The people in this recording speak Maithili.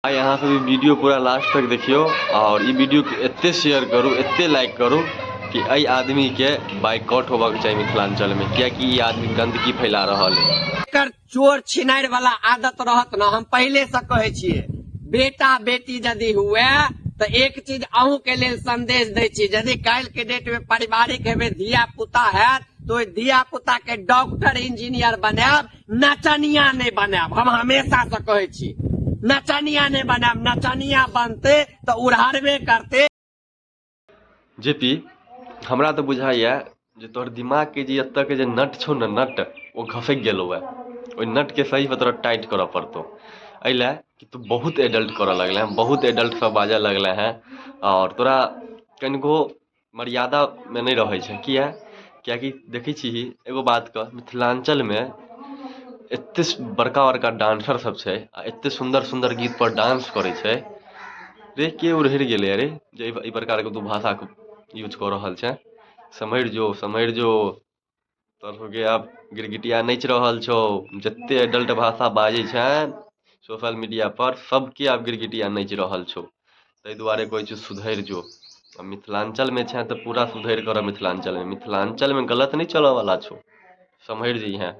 आइ अहाँ सब ई वीडियो पूरा लास्ट तक देखियौ और ई वीडियो के एते शेयर करू, एते लाइक करू कि एहि आदमी के बाइकआउट होबाक चाही मिथिलांचल में, कियाकि ई आदमी गंदगी फैला रहल है। एकर चोर छिनारि वाला आदत रहत न, हम पहिले से कहै छियै, बेटा बेटी यदि हुए तऽ एक चीज अहूँ के लेल संदेश दै छी, यदि काल्हि के डेट में पारिवारिक हेबै, धिया पुता हैत, तऽ ओहि धिया पुता के डॉक्टर इंजीनियर बनायब, नचनिया नहि बनायब। हम हमेशा से कहै छी, नचनिया नहि बनायब। नचनिया बनते तऽ उड़हरबे करते। जेपी, हमरा तऽ बुझाइए जे तोहर दिमागके जे एतऽ के जे नट छौ ने नट, ओ घसकि गेलौ हँ। ओहि नटके सहीसँ तोरा टाइट करऽ पड़तौ, एहि लए कि तू बहुत एडल्ट करऽ लगले हँ, बहुत एडल्ट सब बाजऽ लगले हँ आओर तोरा कनिको मर्यादामे नहि रहै छै। किए? किएकि देखै छिही एगो बातके, मिथिलाञ्चलमे एते बड़का बड़का डांसर सब छै आ एते सुन्दर सुन्दर गीतपर डांस करै छै। रे, के उड़हरि गेलै रे जे एहि प्रकारके तू भाषाके यूज कऽ रहल छेँ? सम्हरि जो, सम्हरि जो। तोहर सबके आब गिरगिटिया नाचि रहल छौ। जते एडल्ट भाषा बाजै छेँ सोशल मीडियापर, सबके आब गिरगिटिया नाचि रहल छौ। ताहि दुआरे कहै छियौ, सुधरि जो। आ मिथिलाञ्चलमे छेँ तऽ पूरा सुधरि कऽ रह। मिथिलाञ्चलमे, मिथिलाञ्चलमे गलत नहि चलऽवला छौ। सम्हरि जइहेँ।